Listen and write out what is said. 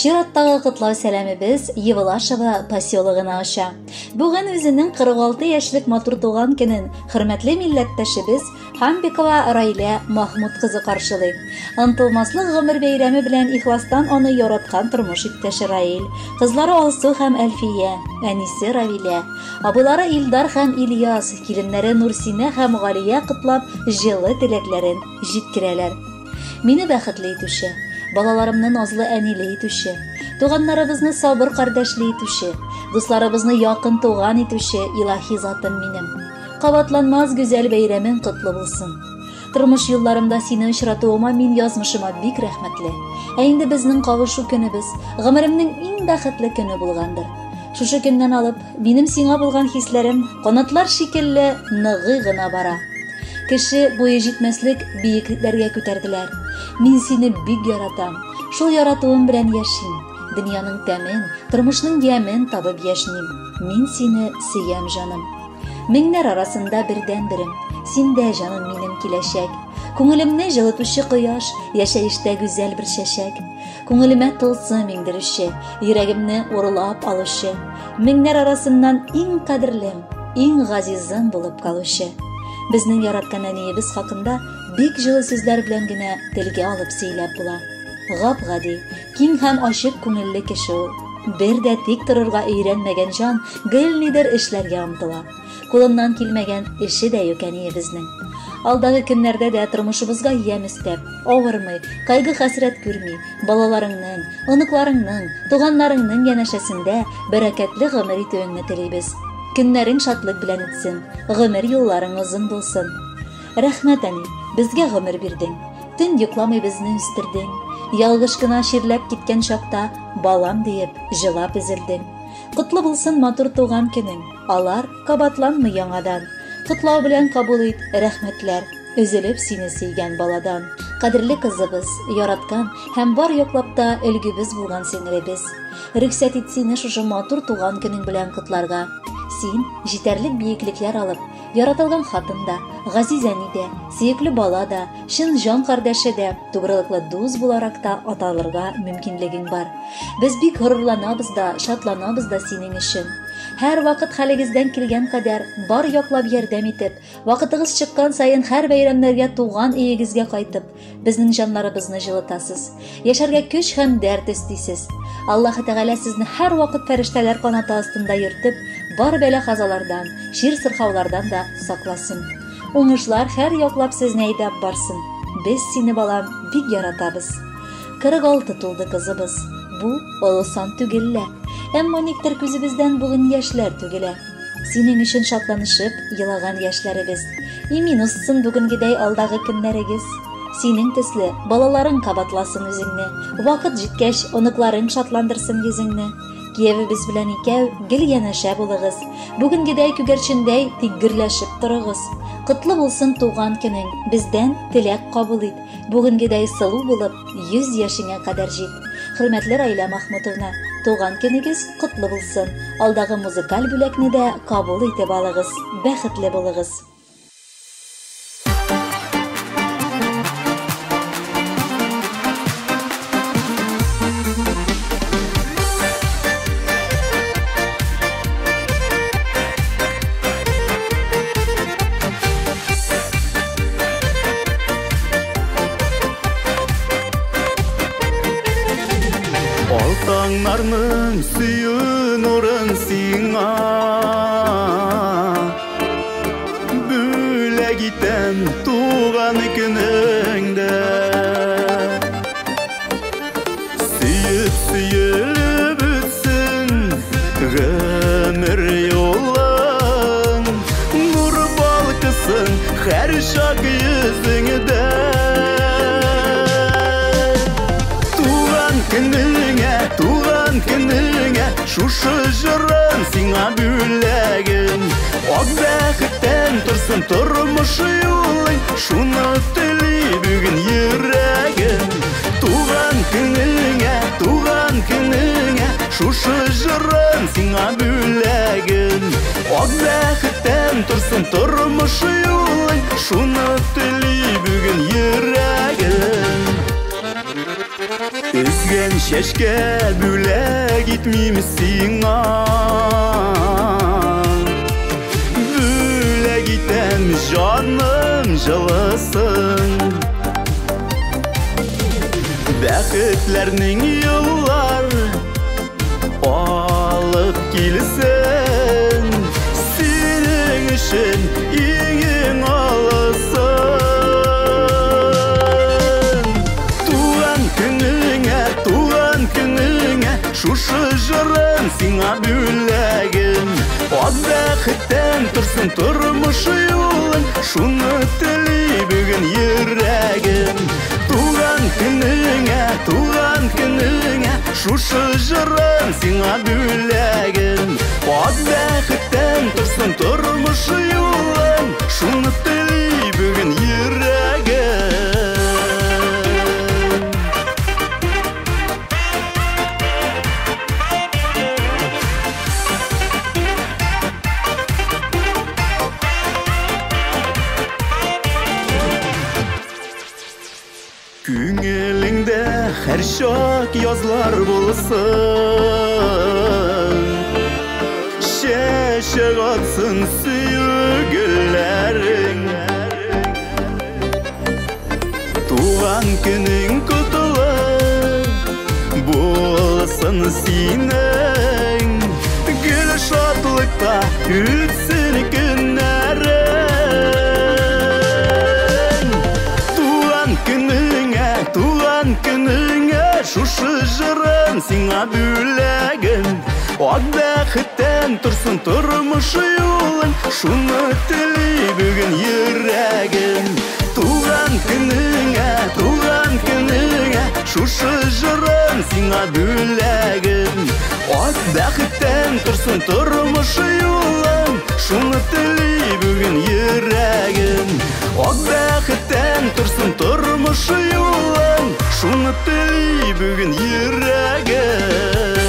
Чираттагы котлау сәламебез Евлашево поселогына оча. Бүген үзенең 46 яшьлек матур туган көнен хөрмәтле милләттәшебез Хамбикова Райлә Махмуд кызы каршылый. Онытылмаслык гомер бәйрәме белән ихластан аны яраткан тормыш иптәше Раил, кызлары Алсу һәм Әлфия, әнисе Равилә, абыйлары Илдар һәм Ильяс, киленнәре Нурсинә һәм Галия котлап, җылы теләкләрен җиткерәләр. Мине бәхетле итүче, балаларымны назлы әниле итүче, туганнарыбызны сабыр кардәшле итүче, дусларыбызны якын туган итүче илаһи затым минем. Кабатланмас гүзәл бәйрәмең котлы булсын. Тормыш юлларымда сине очратуыма мин язмышыма бик рәхмәтле. Ә инде безнең кавышу көнебез, гомеремнең иң бәхетле көне булгандыр. Шушы көннән алып, минем сиңа булган хисләрем канатлар шикелле ныгый гына бара. Кеше буе җитмәслек биеклекләргә күтәрделәр. Мин сине бик яратам. Шул яратуым белән яшим. Дөньяның тәмен, тормышның ямен табып яшним. Мин сине сөям, җаным. Меңнәр арасында бердәнберем. Синдә, җаным, минем киләчәк. Күңелемне җылытучы кояш, яшәештә гүзәл бер чәчәк. Күңелемә тылсым иңдерүче, йөрәгемне урлап алучы. Меңнәр арасыннан иң кадерлем, иң газизым булып калучы. Безнең яраткан әниебез хакында бик җылы сүзләр белән генә телгә алып сөйләп була. Гап-гади, киң һәм ачык күңелле кеше ул. Бер дә тик торырга өйрәнмәгән җан гел нидер эшләргә омтыла. Кулыннан килмәгән эше дә юк әниебезнең. Алдагы көннәрдә дә тормышыбызга ямь өстәп, авырмый, кайгы-хәсрәт күрми, балаларыңның, оныкларыңның, туганнарыңның янәшәсендә бәрәкәтле гомер итүеңне телибез. Көннәрең шатлык белән үтсен, гомер юлларың озын булсын. Рәхмәт, әни, безгә гомер бирдең. Төн йокламый безне үстердең. Ялгыш кына чирләп киткән чакта, балам диеп, җылап өзелдең. Котлы булсын матур туган көнең, алар кабатланмый яңадан. Котлау белән кабул ит, рәхмәтләр, өзелеп сине сөйгән баладан. Кадерле кызыбыз, яраткан һәм бар яклап та өлгебез булган сеңелебез. Рөхсәт ит сине шушы матур туган көнең белән котларга. Син җитәрлек биеклекләр алып, яратылган хатын да, газиз әни дә, сөекле бала да, чын җан кардәше дә, тугрылыклы дус буларак та аталырга мөмкинлегең бар. Без бик горурланабыз да, шатланабыз да синең өчен. Һәр вакыт хәлегездән килгән кадәр бар яклап ярдәм итеп, вакытыгыз чыккан саен һәр бәйрәмнәргә туган өегезгә кайтып, безнең җаннарыбызны җылытасыз. Яшәргә көч һәм дәрт өстисез. Аллаһы Тәгалә сезне һәр вакыт фәрештәләр канаты астында йөртеп, бар бәла-казалардан, чир-сырхаулардан да сакласын. Уңышлар һәр яклап сезне әйдәп барсын. Без сине, балам, бик яратабыз. 46 тулды кызыбыз. Бу олы сан түгел лә. Әмма никтер күзебездән бүген яшьләр түгелә. Синең өчен шатланышып елаган яшьләребез. Имин узсын бүгенгедәй алдагы көннәрегез. Синең төсле балаларың кабатласын үзеңне. Вакыт җиткәч, оныкларың шатландырсын йөзеңне. Киявебез белән икәү гел янәшә булыгыз. Бүгенгедәй күгәрчендәй тик гөрләшеп торыгыз. Котлы булсын туган көнең, бездән теләк кабул ит. Бүгенгедәй сылу булып, 100 яшеңә кадәр җит. Хөрмәтле Раилә Махмутовна, туган көнегез котлы булсын. Алдагы музыкаль бүләкне дә кабул итеп алыгыз. Бәхетле булыгыз. Алтаңнарның сөю нурын сиңа бүләк итәм туган көнеңдә. Сөеп сөелеп үтсен гомер юлың, нур балкысын һәр чак йөзеңдә. Туган көнеңә, туган көнеңә, шушы җырым сиңа бүләгем. Ак бәхеттән торсын тормыш юлың, шуны тели бүген йөрәгем. Туган көнеңә, туган көнеңә, шушы җырым сиңа бүләгем. Ак бәхеттән торсын тормыш юлың, шуны тели бүген йөрәгем. Изге Бүген чәчкә бүләк итмим сиңа, бүләк итәм җаным җылысын. Бәхетләрнең юллар алып килсен, синең өчен иң-иң алысын. Туган көнеңә, туган көнеңә, шушы җырым сиңа бүләгем. Ак бәхеттән торсын тормыш юлың, шуны тели бүген йөрәгем. Туган көнеңә, туган көнеңә, шушы җырым сиңа бүләгем. Ак бәхеттән торсын тормыш юлың, шуны тели бүген йөрәгем. Күңелеңдә һәр чак язлар булсын, чәчәк атсын сөю гөлләрең. Туган көнең котлы булсын синең, гел шатлыкта үтсен көннәрең. Туган көнеңә, туган көнеңә, шушы җырым сиңа бүләгем. Ак бәхеттән торсын тормыш юлың, шуны тели бүген йөрәгем. Туган көнеңә, туган көнеңә, шушы җырым сиңа бүләгем. Ак бәхеттән торсын тормыш юлың, шуны тели бүген йөрәгем. Ак бәхеттән торсын тормыш юлың, шуны тели бүген йөрәгем.